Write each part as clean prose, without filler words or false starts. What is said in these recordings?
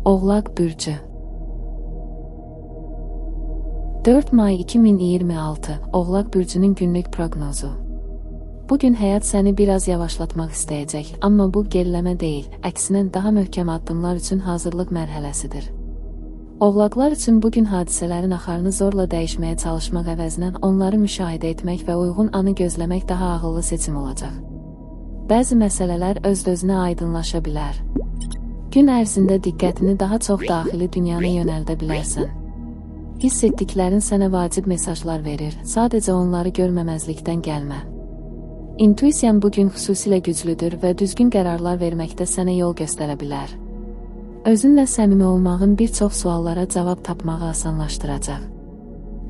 Oğlaq bürcü. 4 may 2026 Oğlaq bürcünün günlük proqnozu. Bugün həyat səni biraz yavaşlatmaq istəyəcək, amma bu geriləmə deyil, əksinə daha möhkəm addımlar üçün hazırlıq mərhələsidir. Oğlaqlar üçün bugün hadisələrin axarını zorla dəyişməyə çalışmaq əvəzinə onları müşahidə etmək və uyğun anı gözləmək daha ağıllı seçim olacaq. Bəzi məsələlər öz-özünə aydınlaşa bilər. Gün ərzində diqqətini daha çox daxili dünyana yönəldə bilərsən. Hiss etdiklərin sənə vacib mesajlar verir, sadəcə onları görməməzlikdən gəlmə. İntuisiyan bugün xüsusilə güclüdür və düzgün qərarlar verməkdə sənə yol göstərə bilər. Özünlə səmimi olmağın bir çox suallara cavab tapmağı asanlaşdıracaq.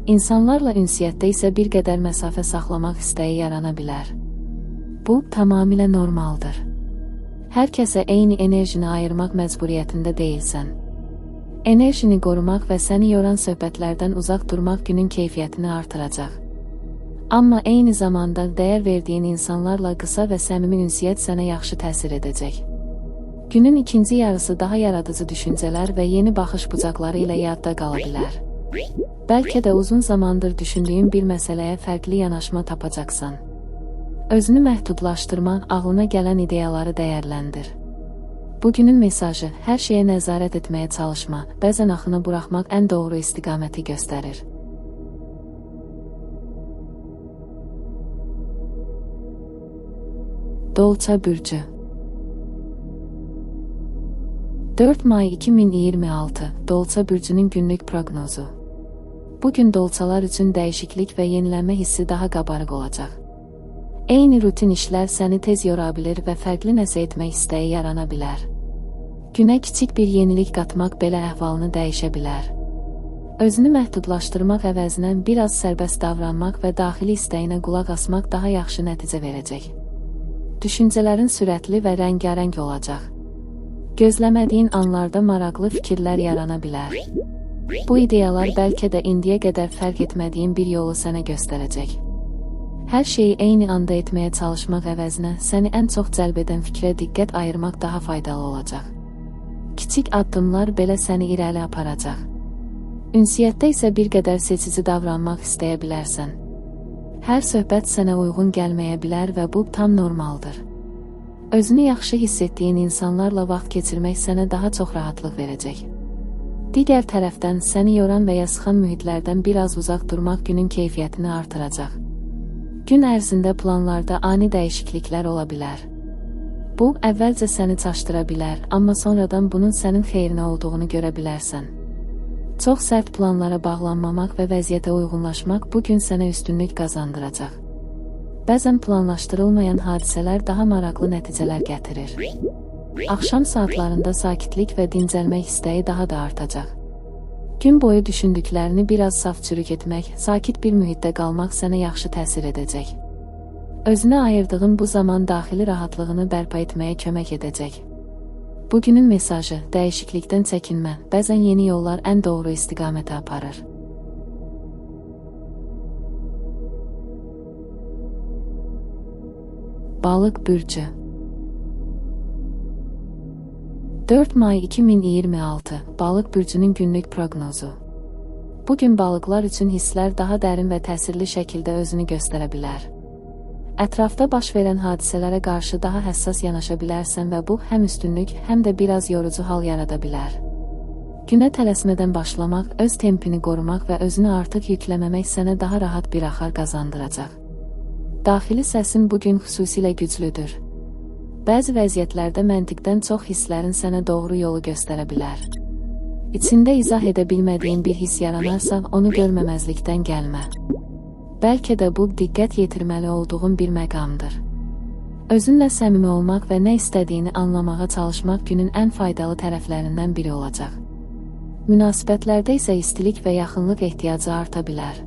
İnsanlarla ünsiyyətdə isə bir qədər məsafə saxlamaq istəyi yarana bilər. Bu, tamamilə normaldır. Hər kəsə eyni enerjini ayırmaq məcburiyyətində deyilsən. Enerjini qorumaq və səni yoran söhbətlərdən uzaq durmaq günün keyfiyyətini artıracaq. Amma eyni zamanda dəyər verdiyin insanlarla qısa və səmimi ünsiyyət sənə yaxşı təsir edəcək. Günün ikinci yarısı daha yaradıcı düşüncələr və yeni baxış bucaqları ilə yadda qala bilər. Bəlkə də uzun zamandır düşündüyün bir məsələyə fərqli yanaşma tapacaqsan. Özünü məhdudlaşdırma, ağlına gələn ideyaları dəyərləndir. Bugünün mesajı, hər şeyə nəzarət etməyə çalışma, bəzən axını buraxmaq ən doğru istiqaməti göstərir. Dolça bürcü. 4 may 2026 Dolça bürcünün günlük proqnozu. Bugün dolçalar üçün dəyişiklik və yenilənmə hissi daha qabarıq olacaq. Eyni rutin işlər səni tez yora bilir və fərqli nəsə etmək istəyi yarana bilər. Günə kiçik bir yenilik qatmaq belə əhvalını dəyişə bilər. Özünü məhdudlaşdırmaq əvəzinə biraz sərbəst davranmaq və daxili istəyinə qulaq asmaq daha yaxşı nəticə verəcək. Düşüncələrin sürətli və rəngarəng olacaq. Gözləmədiyin anlarda maraqlı fikirlər yarana bilər. Bu ideyalar bəlkə də indiyə qədər fərq etmədiyin bir yolu sənə göstərəcək. Hər şeyi eyni anda etməyə çalışmaq əvəzinə səni ən çox cəlb edən fikrə diqqət ayırmaq daha faydalı olacaq. Kiçik addımlar belə səni irəli aparacaq. Ünsiyyətdə isə bir qədər seçici davranmaq istəyə bilərsən. Hər söhbət sənə uyğun gəlməyə bilər və bu tam normaldır. Özünü yaxşı hiss etdiyin insanlarla vaxt keçirmək sənə daha çox rahatlıq verəcək. Digər tərəfdən səni yoran və ya sıxan mühitlərdən biraz uzaq durmaq günün keyfiyyətini artıracaq. Gün ərzində planlarda ani dəyişikliklər ola bilər. Bu, əvvəlcə səni çaşdıra bilər, amma sonradan bunun sənin xeyrinə olduğunu görə bilərsən. Çox sərt planlara bağlanmamaq və vəziyyətə uyğunlaşmaq bu gün sənə üstünlük qazandıracaq. Bəzən planlaşdırılmayan hadisələr daha maraqlı nəticələr gətirir. Axşam saatlarında sakitlik və dincəlmək istəyi daha da artacaq. Gün boyu düşündüklərini biraz saf-çürük etmək, sakit bir mühitdə qalmaq sənə yaxşı təsir edəcək. Özünə ayırdığın bu zaman daxili rahatlığını bərpa etməyə kömək edəcək. Bugünün mesajı, dəyişiklikdən çəkinmə, bəzən yeni yollar ən doğru istiqamətə aparır. Balıq bürcü. 4 may 2026 Balıq bürcünün günlük proqnozu. Bugün balıqlar üçün hisslər daha dərin və təsirli şəkildə özünü göstərə bilər. Ətrafda baş verən hadisələrə qarşı daha həssas yanaşa bilərsən və bu həm üstünlük, həm də biraz yorucu hal yarada bilər. Günə tələsmədən başlamaq, öz tempini qorumaq və özünü artıq yükləməmək sənə daha rahat bir axar qazandıracaq. Daxili səsin bugün xüsusilə güclüdür. Bəzi vəziyyətlərdə məntiqdən çox hisslərin sənə doğru yolu göstərə bilər. İçində izah edə bilmədiyin bir hiss yaranarsa, onu görməməzlikdən gəlmə. Bəlkə də bu, diqqət yetirməli olduğun bir məqamdır. Özünlə səmimi olmaq və nə istədiyini anlamağa çalışmaq günün ən faydalı tərəflərindən biri olacaq. Münasibətlərdə isə istilik və yaxınlıq ehtiyacı arta bilər.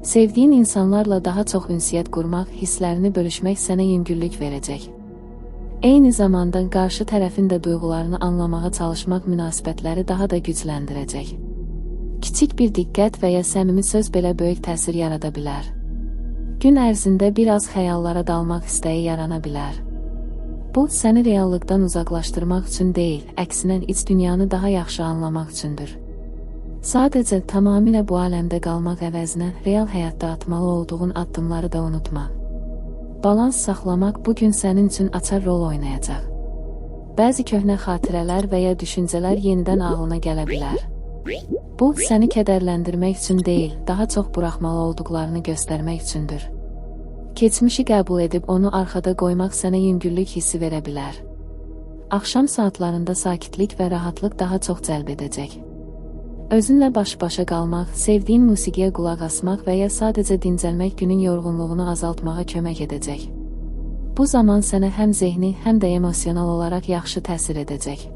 Sevdiyin insanlarla daha çox ünsiyyət qurmaq, hisslərini bölüşmək sənə yüngüllük verəcək. Eyni zamanda qarşı tərəfin də duyğularını anlamağa çalışmaq münasibətləri daha da gücləndirəcək. Kiçik bir diqqət və ya səmimi söz belə böyük təsir yarada bilər. Gün ərzində biraz xəyallara dalmaq istəyi yarana bilər. Bu, səni reallıqdan uzaqlaşdırmaq üçün deyil, əksinə iç dünyanı daha yaxşı anlamaq üçündür. Sadəcə tamamilə bu aləmdə qalmaq əvəzinə real həyatda atmalı olduğun addımları da unutma. Balans saxlamaq bugün sənin üçün açar rol oynayacaq. Bəzi köhnə xatirələr və ya düşüncələr yenidən ağlına gələ bilər. Bu, səni kədərləndirmək üçün deyil, daha çox buraxmalı olduqlarını göstərmək üçündür. Keçmişi qəbul edib onu arxada qoymaq sənə yüngüllük hissi verə bilər. Axşam saatlarında sakitlik və rahatlıq daha çox cəlb edəcək. Özünlə baş-başa qalmaq, sevdiyin musiqiyə qulaq asmaq və ya sadəcə dincəlmək günün yorğunluğunu azaltmağa kömək edəcək. Bu zaman sənə həm zehni, həm də emosional olaraq yaxşı təsir edəcək.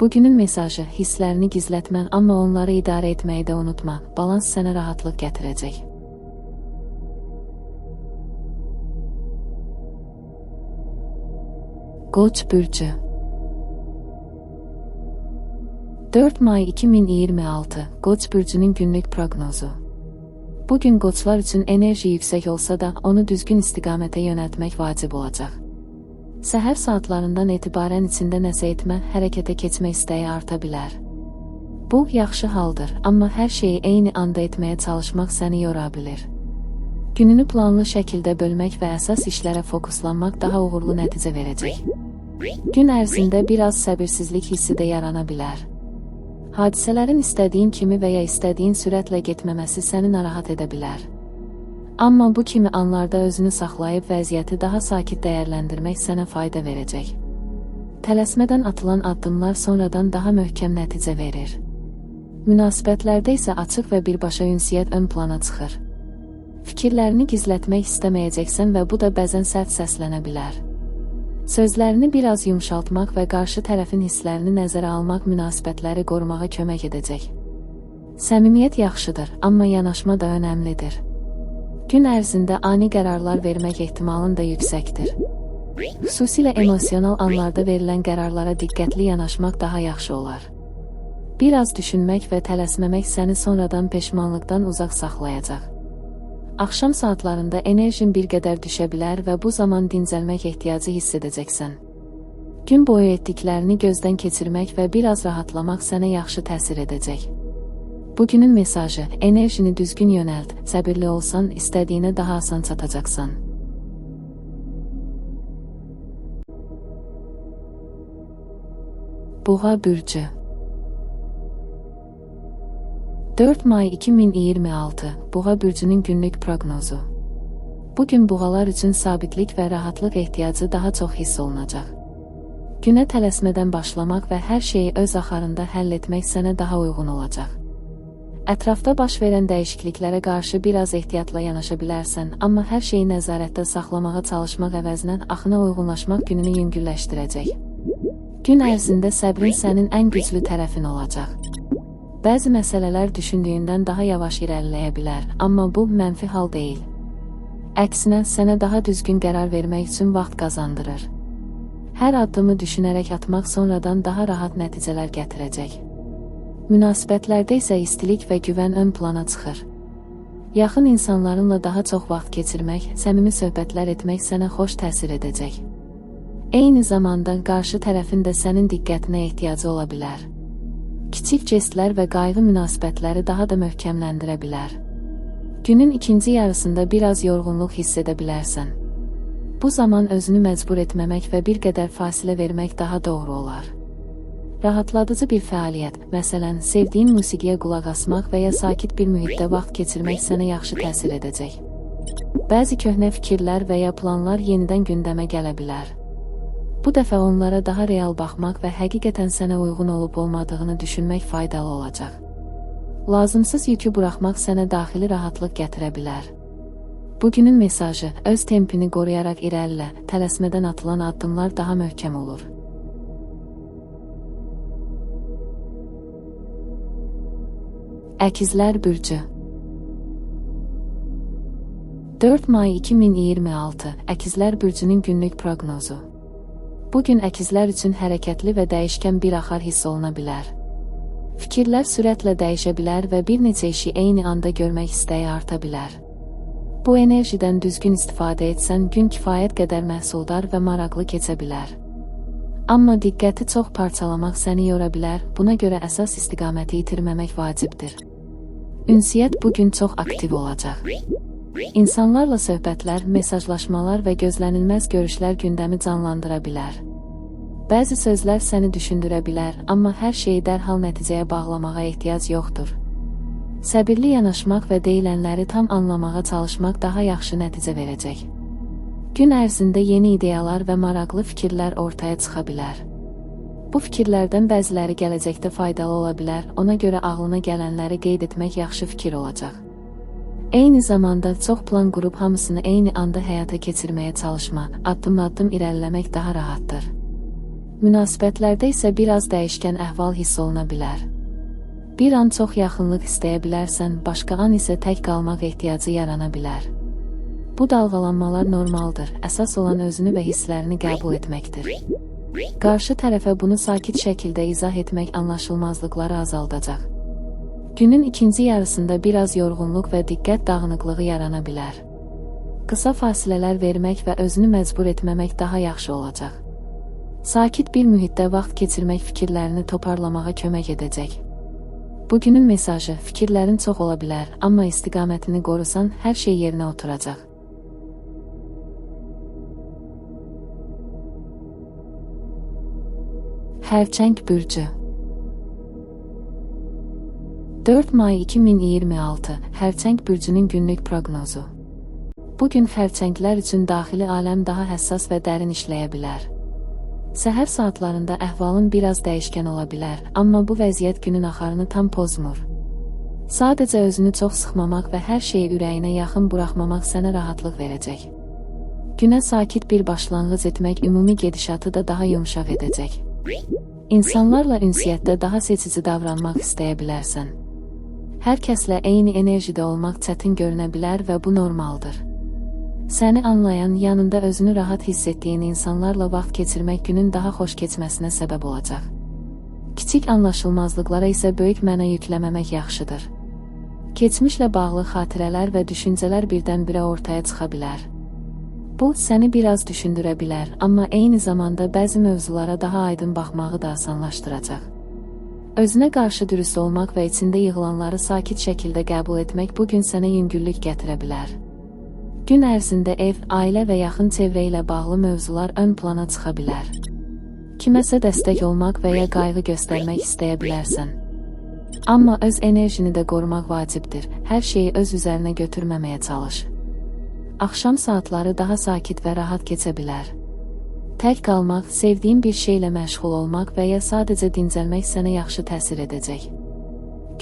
Bugünün mesajı, hisslərini gizlətmə, amma onları idarə etməyi də unutma, balans sənə rahatlıq gətirəcək. Qoç bürcü. 4 may 2026 Qoç bürcünün günlük proqnozu. Bugün qoçlar üçün enerji yüksək olsa da, onu düzgün istiqamətə yönəltmək vacib olacaq. Səhər saatlarından etibarən içində nəsə etmə, hərəkətə keçmə istəyi arta bilər. Bu, yaxşı haldır, amma hər şeyi eyni anda etməyə çalışmaq səni yora bilir. Gününü planlı şəkildə bölmək və əsas işlərə fokuslanmaq daha uğurlu nəticə verəcək. Gün ərzində biraz səbirsizlik hissi də yarana bilər. Hadisələrin istədiyin kimi və ya istədiyin sürətlə getməməsi səni narahat edə bilər. Amma bu kimi anlarda özünü saxlayıb vəziyyəti daha sakit dəyərləndirmək sənə fayda verəcək. Tələsmədən atılan addımlar sonradan daha möhkəm nəticə verir. Münasibətlərdə isə açıq və birbaşa ünsiyyət ön plana çıxır. Fikirlərini gizlətmək istəməyəcəksən və bu da bəzən sərt səslənə bilər. Sözlərini biraz yumşaltmaq və qarşı tərəfin hisslərini nəzərə almaq münasibətləri qorumağa kömək edəcək. Səmimiyyət yaxşıdır, amma yanaşma da önəmlidir. Gün ərzində ani qərarlar vermək ehtimalın da yüksəkdir. Xüsusilə emosional anlarda verilən qərarlara diqqətli yanaşmaq daha yaxşı olar. Biraz düşünmək və tələsməmək səni sonradan peşmanlıqdan uzaq saxlayacaq. Axşam saatlarında enerjin bir qədər düşə bilər və bu zaman dincəlmək ehtiyacı hiss edəcəksən. Gün boyu etdiklərini gözdən keçirmək və biraz rahatlamaq sənə yaxşı təsir edəcək. Bugünün mesajı, enerjini düzgün yönəlt, səbirli olsan, istədiyinə daha asan çatacaqsan. Boğa bürcü. 4 may 2026 Boğa bürcünün günlük proqnozu. Bugün boğalar üçün sabitlik və rahatlıq ehtiyacı daha çox hiss olunacaq. Günə tələsmədən başlamaq və hər şeyi öz axarında həll etmək sənə daha uyğun olacaq. Ətrafda baş verən dəyişikliklərə qarşı biraz ehtiyatla yanaşa bilərsən, amma hər şeyi nəzarətdə saxlamağa çalışmaq əvəzinə axına uyğunlaşmaq gününü yüngülləşdirəcək. Gün ərzində səbrin sənin ən güclü tərəfin olacaq. Bəzi məsələlər düşündüyündən daha yavaş irəliləyə bilər, amma bu mənfi hal deyil. Əksinə, sənə daha düzgün qərar vermək üçün vaxt qazandırır. Hər addımı düşünərək atmaq sonradan daha rahat nəticələr gətirəcək. Münasibətlərdə isə istilik və güvən ön plana çıxır. Yaxın insanlarınla daha çox vaxt keçirmək, səmimi söhbətlər etmək sənə xoş təsir edəcək. Eyni zamanda qarşı tərəfin də sənin diqqətinə ehtiyacı ola bilər. Kiçik jestlər və qayğı münasibətləri daha da möhkəmləndirə bilər. Günün ikinci yarısında biraz yorğunluq hiss edə bilərsən. Bu zaman özünü məcbur etməmək və bir qədər fasilə vermək daha doğru olar. Rahatladıcı bir fəaliyyət, məsələn, sevdiyin musiqiyə qulaq asmaq və ya sakit bir mühitdə vaxt keçirmək sənə yaxşı təsir edəcək. Bəzi köhnə fikirlər və ya planlar yenidən gündəmə gələ bilər. Bu dəfə onlara daha real baxmaq və həqiqətən sənə uyğun olub olmadığını düşünmək faydalı olacaq. Lazımsız yükü buraxmaq sənə daxili rahatlıq gətirə bilər. Bugünün mesajı, öz tempini qoruyaraq irəlilə, tələsmədən atılan addımlar daha möhkəm olur. Əkizlər bürcü. 4 may 2026 Əkizlər bürcünün günlük proqnozu. Bugün əkizlər üçün hərəkətli və dəyişkən bir axar hiss oluna bilər. Fikirlər sürətlə dəyişə bilər və bir neçə işi eyni anda görmək istəyi arta bilər. Bu enerjidən düzgün istifadə etsən, gün kifayət qədər məhsuldar və maraqlı keçə bilər. Amma diqqəti çox parçalamaq səni yora bilər, buna görə əsas istiqaməti itirməmək vacibdir. Ünsiyyət bu gün çox aktiv olacaq. İnsanlarla söhbətlər, mesajlaşmalar və gözlənilməz görüşlər gündəmi canlandıra bilər. Bəzi sözlər səni düşündürə bilər, amma hər şeyi dərhal nəticəyə bağlamağa ehtiyac yoxdur. Səbirli yanaşmaq və deyilənləri tam anlamağa çalışmaq daha yaxşı nəticə verəcək. Gün ərzində yeni ideyalar və maraqlı fikirlər ortaya çıxa bilər. Bu fikirlərdən bəziləri gələcəkdə faydalı ola bilər, ona görə ağlına gələnləri qeyd etmək yaxşı fikir olacaq. Eyni zamanda çox plan qurub hamısını eyni anda həyata keçirməyə çalışma, addım-addım irəliləmək daha rahatdır. Münasibətlərdə isə biraz dəyişkən əhval hiss oluna bilər. Bir an çox yaxınlıq istəyə bilərsən, başqa an isə tək qalmaq ehtiyacı yarana bilər. Bu dalğalanmalar normaldır, əsas olan özünü və hisslərini qəbul etməkdir. Qarşı tərəfə bunu sakit şəkildə izah etmək anlaşılmazlıqları azaldacaq. Günün ikinci yarısında biraz yorğunluq və diqqət dağınıqlığı yarana bilər. Qısa fasilələr vermək və özünü məcbur etməmək daha yaxşı olacaq. Sakit bir mühitdə vaxt keçirmək fikirlərini toparlamağa kömək edəcək. Bugünün mesajı, fikirlərin çox ola bilər, amma istiqamətini qorusan, hər şey yerinə oturacaq. Xərçəng bürcü. 4 may 2026, Xərçəng bürcünün günlük proqnozu. Bugün xərçənglər üçün daxili aləm daha həssas və dərin işləyə bilər. Səhər saatlarında əhvalın biraz dəyişkən ola bilər, amma bu vəziyyət günün axarını tam pozmur. Sadəcə özünü çox sıxmamaq və hər şeyi ürəyinə yaxın buraxmamaq sənə rahatlıq verəcək. Günə sakit bir başlanğıc etmək ümumi gedişatı da daha yumşaq edəcək. İnsanlarla ünsiyyətdə daha seçici davranmaq istəyə bilərsən. Hər kəslə eyni enerjidə olmaq çətin görünə bilər və bu normaldır. Səni anlayan, yanında özünü rahat hiss etdiyin insanlarla vaxt keçirmək günün daha xoş keçməsinə səbəb olacaq. Kiçik anlaşılmazlıqlara isə böyük məna yükləməmək yaxşıdır. Keçmişlə bağlı xatirələr və düşüncələr birdən-birə ortaya çıxa bilər. Bu, səni biraz düşündürə bilər, amma eyni zamanda bəzi mövzulara daha aydın baxmağı da asanlaşdıracaq. Özünə qarşı dürüst olmaq və içində yığılanları sakit şəkildə qəbul etmək bugün sənə yüngüllük gətirə bilər. Gün ərzində ev, ailə və yaxın çevrə ilə bağlı mövzular ön plana çıxa bilər. Kiməsə dəstək olmaq və ya qayğı göstərmək istəyə bilərsən. Amma öz enerjini də qorumaq vacibdir, hər şeyi öz üzərinə götürməməyə çalış. Axşam saatları daha sakit və rahat keçə bilər. Tək qalmaq, sevdiyin bir şeylə məşğul olmaq və ya sadəcə dincəlmək sənə yaxşı təsir edəcək.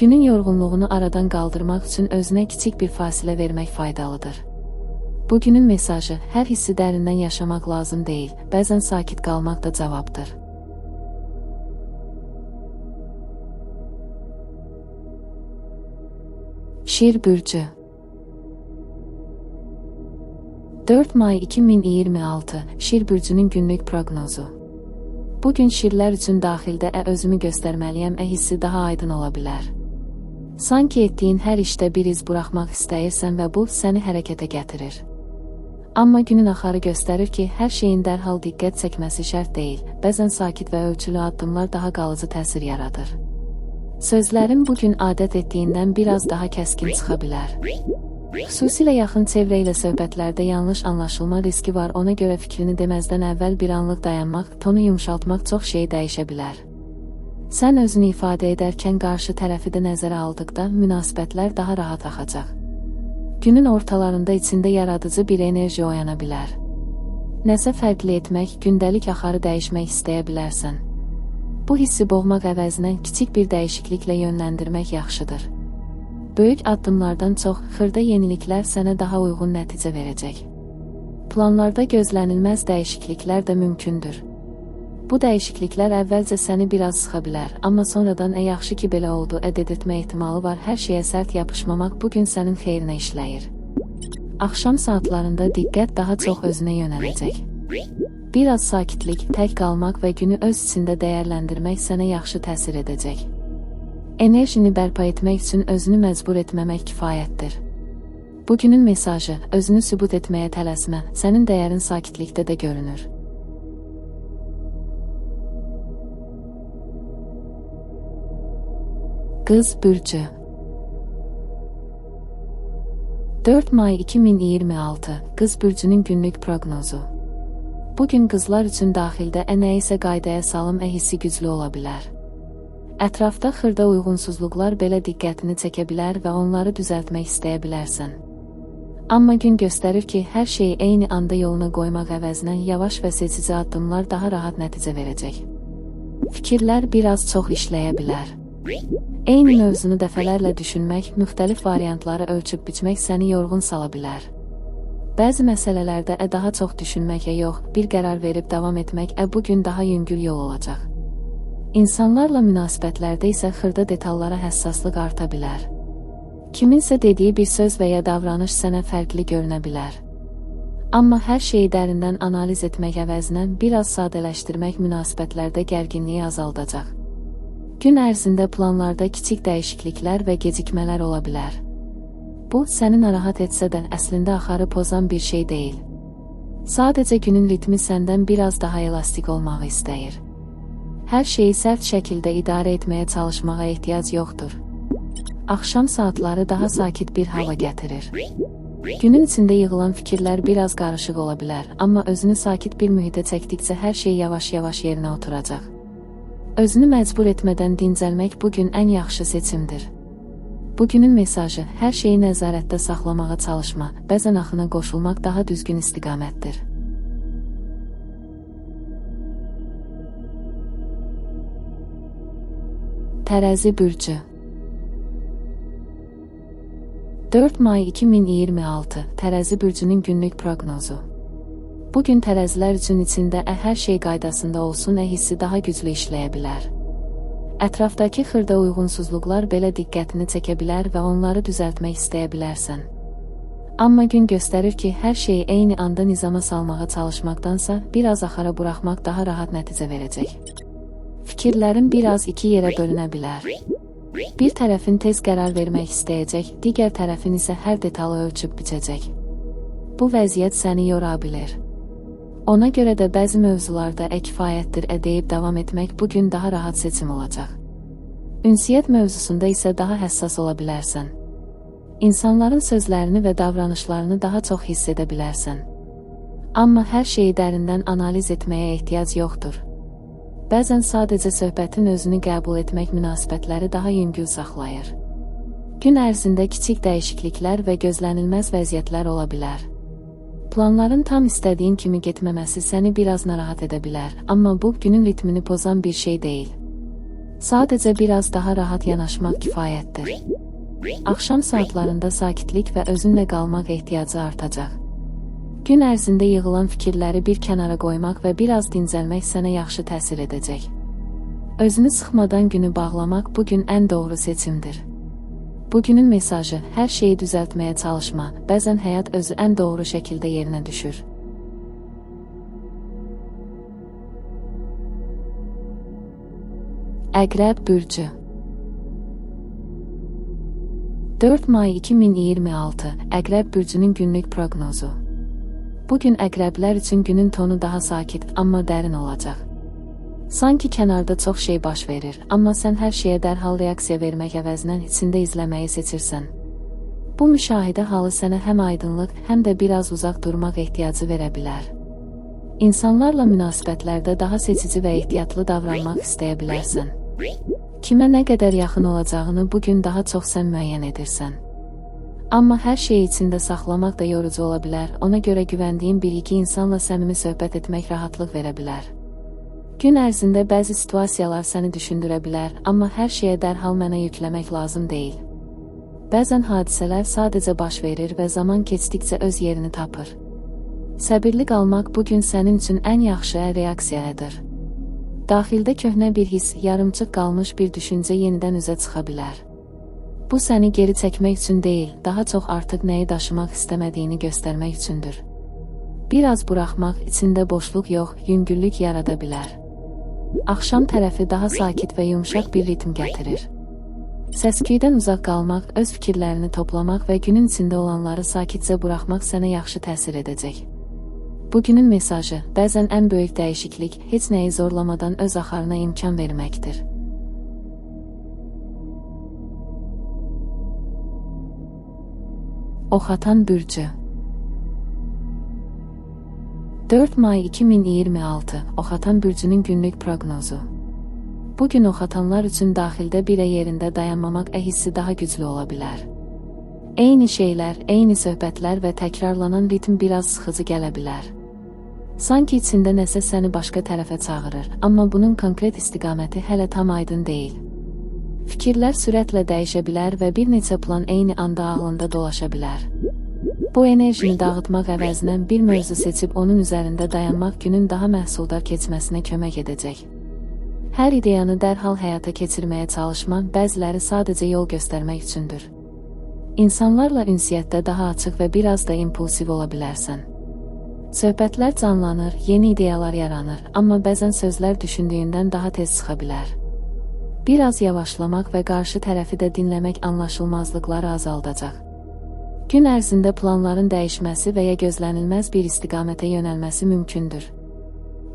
Günün yorğunluğunu aradan qaldırmaq üçün özünə kiçik bir fasilə vermək faydalıdır. Bugünün mesajı, hər hissi dərindən yaşamaq lazım deyil, bəzən sakit qalmaq da cavabdır. Şir bürcü. 4 may 2026, Şir bürcünün günlük proqnozu. Bugün şirlər üçün daxildə özümü göstərməliyəm hissi daha aydın ola bilər. Sanki etdiyin hər işdə bir iz buraxmaq istəyirsən və bu səni hərəkətə gətirir. Amma günün axarı göstərir ki, hər şeyin dərhal diqqət çəkməsi şərt deyil, bəzən sakit və ölçülü addımlar daha qalıcı təsir yaradır. Sözlərin bugün adət etdiyindən biraz daha kəskin çıxa bilər. Xüsusilə yaxın çevrə ilə söhbətlərdə yanlış anlaşılma riski var, ona görə fikrini deməzdən əvvəl bir anlıq dayanmaq, tonu yumşaltmaq çox şeyi dəyişə bilər. Sən özünü ifadə edərkən qarşı tərəfi də nəzərə aldıqda münasibətlər daha rahat axacaq. Günün ortalarında içində yaradıcı bir enerji oyana bilər. Nəsə fərqli etmək, gündəlik axarı dəyişmək istəyə bilərsən. Bu hissi boğmaq əvəzinə kiçik bir dəyişikliklə yönləndirmək yaxşıdır. Böyük addımlardan çox xırda yeniliklər sənə daha uyğun nəticə verəcək. Planlarda gözlənilməz dəyişikliklər də mümkündür. Bu dəyişikliklər əvvəlcə səni biraz sıxa bilər, amma sonradan yaxşı ki belə oldu dedirtmə ehtimalı var. Hər şeyə sərt yapışmamaq bugün sənin xeyrinə işləyir. Axşam saatlarında diqqət daha çox özünə yönələcək. Biraz sakitlik, tək qalmaq və günü öz içində dəyərləndirmək sənə yaxşı təsir edəcək. Enerjini bərpa etmək üçün özünü məcbur etməmək kifayətdir. Bugünün mesajı, özünü sübut etməyə tələsmə, sənin dəyərin sakitlikdə də görünür. Qız bürcü. 4 may 2026, Qız bürcünün günlük proqnozu. Bugün qızlar üçün daxildə nəyisə qaydaya salım hissi güclü ola bilər. Ətrafda xırda uyğunsuzluqlar belə diqqətini çəkə bilər və onları düzəltmək istəyə bilərsən. Amma gün göstərir ki, hər şeyi eyni anda yoluna qoymaq əvəzinə yavaş və seçici addımlar daha rahat nəticə verəcək. Fikirlər biraz çox işləyə bilər. Eyni mövzunu dəfələrlə düşünmək, müxtəlif variantları ölçüb biçmək səni yorğun sala bilər. Bəzi məsələlərdə daha çox düşünməkə yox, bir qərar verib davam etmək bu gün daha yüngül yol olacaq. İnsanlarla münasibətlərdə isə xırda detallara həssaslıq arta bilər. Kiminsə dediyi bir söz və ya davranış sənə fərqli görünə bilər. Amma hər şeyi dərindən analiz etmək əvəzinə biraz sadələşdirmək münasibətlərdə gərginliyi azaldacaq. Gün ərzində planlarda kiçik dəyişikliklər və gecikmələr ola bilər. Bu, səni narahat etsə də əslində axarı pozan bir şey deyil. Sadəcə günün ritmi səndən biraz daha elastik olmağı istəyir. Hər şeyi sərt şəkildə idarə etməyə çalışmağa ehtiyac yoxdur. Axşam saatları daha sakit bir hava gətirir. Günün içində yığılan fikirlər biraz qarışıq ola bilər, amma özünü sakit bir mühitə çəkdikcə hər şey yavaş-yavaş yerinə oturacaq. Özünü məcbur etmədən dincəlmək bugün ən yaxşı seçimdir. Bugünün mesajı, hər şeyi nəzarətdə saxlamağa çalışma, bəzən axına qoşulmaq daha düzgün istiqamətdir. Tərəzi bürcü. 4 may 2026, Tərəzi bürcünün günlük proqnozu. Bugün tərəzilər üçün içində hər şey qaydasında olsun hissi daha güclü işləyə bilər. Ətrafdakı xırda uyğunsuzluqlar belə diqqətini çəkə bilər və onları düzəltmək istəyə bilərsən. Amma gün göstərir ki, hər şeyi eyni anda nizama salmağa çalışmaqdansa, biraz axara buraxmaq daha rahat nəticə verəcək. Fikirlərin biraz iki yerə bölünə bilər. Bir tərəfin tez qərar vermək istəyəcək, digər tərəfin isə hər detalı ölçüb biçəcək. Bu vəziyyət səni yora bilər. Ona görə də bəzi mövzularda kifayətdir deyib davam etmək bugün daha rahat seçim olacaq. Ünsiyyət mövzusunda isə daha həssas ola bilərsən. İnsanların sözlərini və davranışlarını daha çox hiss edə bilərsən. Amma hər şeyi dərindən analiz etməyə ehtiyac yoxdur. Bəzən sadəcə söhbətin özünü qəbul etmək münasibətləri daha yüngül saxlayır. Gün ərzində kiçik dəyişikliklər və gözlənilməz vəziyyətlər ola bilər. Planların tam istədiyin kimi getməməsi səni biraz narahat edə bilər, amma bu, günün ritmini pozan bir şey deyil. Sadəcə biraz daha rahat yanaşmaq kifayətdir. Axşam saatlarında sakitlik və özünlə qalmaq ehtiyacı artacaq. Gün ərzində yığılan fikirləri bir kənara qoymaq və biraz dincəlmək sənə yaxşı təsir edəcək. Özünü sıxmadan günü bağlamaq bugün ən doğru seçimdir. Bugünün mesajı, hər şeyi düzəltməyə çalışma, bəzən həyat özü ən doğru şəkildə yerinə düşür. Əqrəb bürcü. 4 may 2026, Əqrəb bürcünün günlük proqnozu. Bugün əqrəblər üçün günün tonu daha sakit, amma dərin olacaq. Sanki kənarda çox şey baş verir, amma sən hər şeyə dərhal reaksiya vermək əvəzinə içində izləməyi seçirsən. Bu müşahidə halı sənə həm aydınlıq, həm də biraz uzaq durmaq ehtiyacı verə bilər. İnsanlarla münasibətlərdə daha seçici və ehtiyatlı davranmaq istəyə bilərsən. Kimə nə qədər yaxın olacağını bugün daha çox sən müəyyən edirsən. Amma hər şeyi içində saxlamaq da yorucu ola bilər, ona görə güvəndiyin bir-iki insanla səmimi söhbət etmək rahatlıq verə bilər. Gün ərzində bəzi situasiyalar səni düşündürə bilər, amma hər şeyə dərhal mənə yükləmək lazım deyil. Bəzən hadisələr sadəcə baş verir və zaman keçdikcə öz yerini tapır. Səbirli qalmaq bugün sənin üçün ən yaxşı reaksiyadır. Daxildə köhnə bir his, yarımçıq qalmış bir düşüncə yenidən üzə çıxa bilər. Bu səni geri çəkmək üçün deyil, daha çox artıq nəyi daşımaq istəmədiyini göstərmək üçündür. Biraz buraxmaq içində boşluq yox, yüngüllük yarada bilər. Axşam tərəfi daha sakit və yumşaq bir ritm gətirir. Səs-küydən uzaq qalmaq, öz fikirlərini toplamaq və günün içində olanları sakitcə buraxmaq sənə yaxşı təsir edəcək. Bugünün mesajı, bəzən ən böyük dəyişiklik, heç nəyi zorlamadan öz axarına imkan verməkdir. Oxatan bürcü. 4 may 2026, Oxatan bürcünün günlük proqnozu. Bugün oxatanlar üçün daxildə bir yerində dayanmamaq hissi daha güclü ola bilər. Eyni şeylər, eyni söhbətlər və təkrarlanan ritm biraz sıxıcı gələ bilər. Sanki içində nəsə səni başqa tərəfə çağırır, amma bunun konkret istiqaməti hələ tam aydın deyil. Fikirlər sürətlə dəyişə bilər və bir neçə plan eyni anda ağlında dolaşa bilər. Bu enerjini dağıtmaq əvəzinə bir mövzu seçib onun üzərində dayanmaq günün daha məhsuldar keçməsinə kömək edəcək. Hər ideyanı dərhal həyata keçirməyə çalışma, bəziləri sadəcə yol göstərmək üçündür. İnsanlarla ünsiyyətdə daha açıq və biraz da impulsiv ola bilərsən. Söhbətlər canlanır, yeni ideyalar yaranır, amma bəzən sözlər düşündüyündən daha tez çıxa bilər. Biraz yavaşlamaq və qarşı tərəfi də dinləmək anlaşılmazlıqları azaldacaq. Gün ərzində planların dəyişməsi və ya gözlənilməz bir istiqamətə yönəlməsi mümkündür.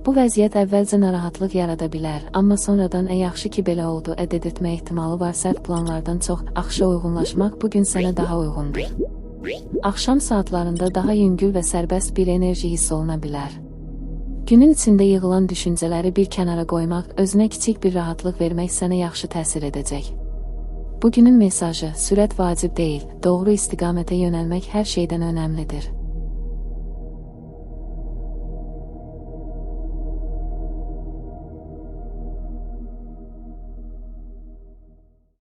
Bu vəziyyət əvvəlcə narahatlıq yarada bilər, amma sonradan yaxşı ki belə oldu dedirtmə ehtimalı var. Sərt planlardan çox axışa uyğunlaşmaq bugün sənə daha uyğundur. Axşam saatlarında daha yüngül və sərbəst bir enerji hiss oluna bilər. Günün içində yığılan düşüncələri bir kənara qoymaq, özünə kiçik bir rahatlıq vermək sənə yaxşı təsir edəcək. Bugünün mesajı, sürət vacib deyil, doğru istiqamətə yönəlmək hər şeydən önəmlidir.